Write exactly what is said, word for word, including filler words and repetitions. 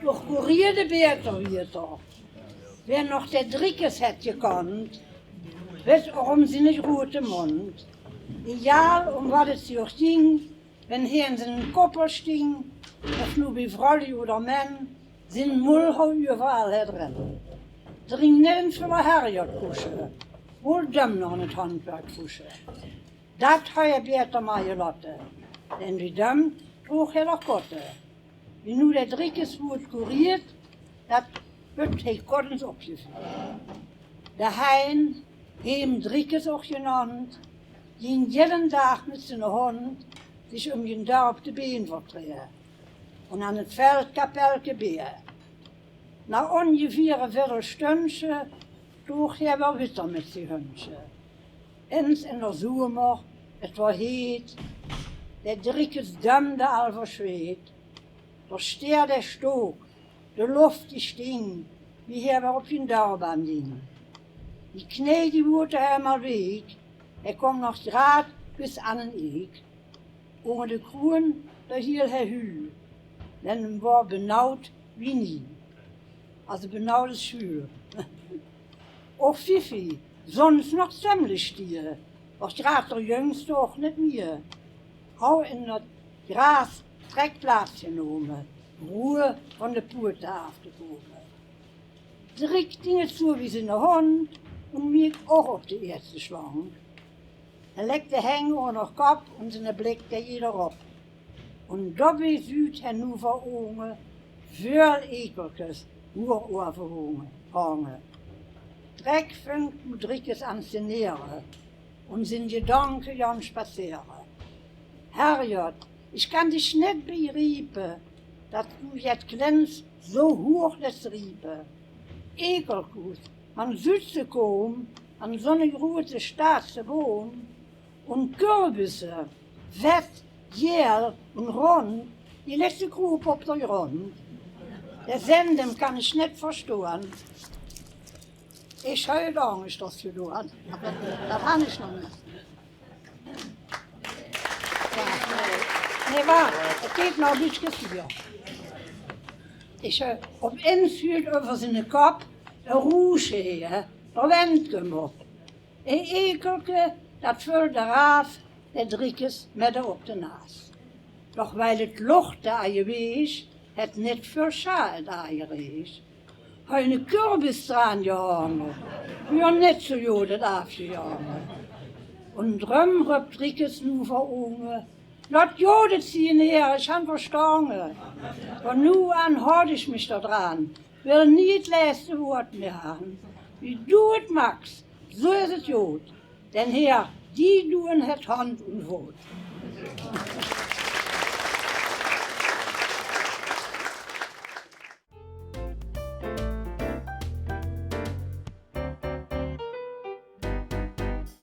Doch Kurier de Bäter wieter, wer noch der Driekes hett gekant, wis och um siene grote Mond. Egal um wat et sich och ging, wenn he en sienen Kopper sting, of nu bie Frolli oder Menn, sien Mull hau üvverall her dren. Dring net ens vör der Herrgott kusche, wol däm noch en et Handwerk fusche. Dat hau er bäter mar gelotte, denn wie däm droog he doch Kotte. Wie nu der Driekes wurd kuriert, dat wöt he Kottens opgeführt. Der Hein, hem Driekes och genannt, ging jeden Dag mit siene Hond sich um jen Dörp de Been vertrehe un an et Feldkapellke behe. Na ongeveer e Viddelstündsche droog he wer witter mit sien Hündche. Ens en der Sumer, et wor heet, der Driekes dämde all vör Schweet. Der Steer, der stook, de Loff, die sting, wie he wer op jen Dörp aan ging. Die Knee, die wurte häöm al week, he kom noch grad bis an en Eek. Unger de Kruun, dor hiel he Hüül, denn em wor benaut wie nie. Also benaut es schwül. Och Fifi, sons noch ziemlich stier, wor grad der Jüngste och net mier, hau en dat Gras drek Plaats genome, Ruhe von de Puute aaf te kome. Driek ding et su wie siene Hond un mierk och op de ieeschte Schwank. He leck de Heng unner Kopp un siene Bleck, dee gee drop. Un dobie süht he nu vör Uge vöal Ekelkes hur Oaverhunge, hange. Drek fünk nu Driekes an ze neere un sien Gedanke gone spazeere. Herrgott, ich kann dich net begriepe, dat du jet Klens su huch lets riepe. Ekelkes, man süht se kom an sonne grote staatse Boom, un Kürbisse, wett, geel un rund, die lets se krupe op der Grund. Der Senn, däm kann ich net verstoen. Ich hau doch net, dat gedoen. Dat, dat han ich noch net. Jo, nee, wach, et geiht noch e bietje viejer. Ich, äh, op ens hürt üvver siene Kopp e Ruusche her, der Wendke mop. E Ekelke, dat völl deraaf, der Driekes medde op de Naas. Doch weil et Loch de Eie weeg, hett net vör Scha et Ei gereeg. Hau ne Kürbis dran gehange, wör net su god et aafgegange. Un dröm röppt Driekes nu vör Uge: Lot god et sien, Herr, ich han verstange. Von nu an haad ich mich dor dran, well nie et leste Woort mie han. Wie du et maaks, su es et god. Denn Herr, die duen hett Hand un Foot.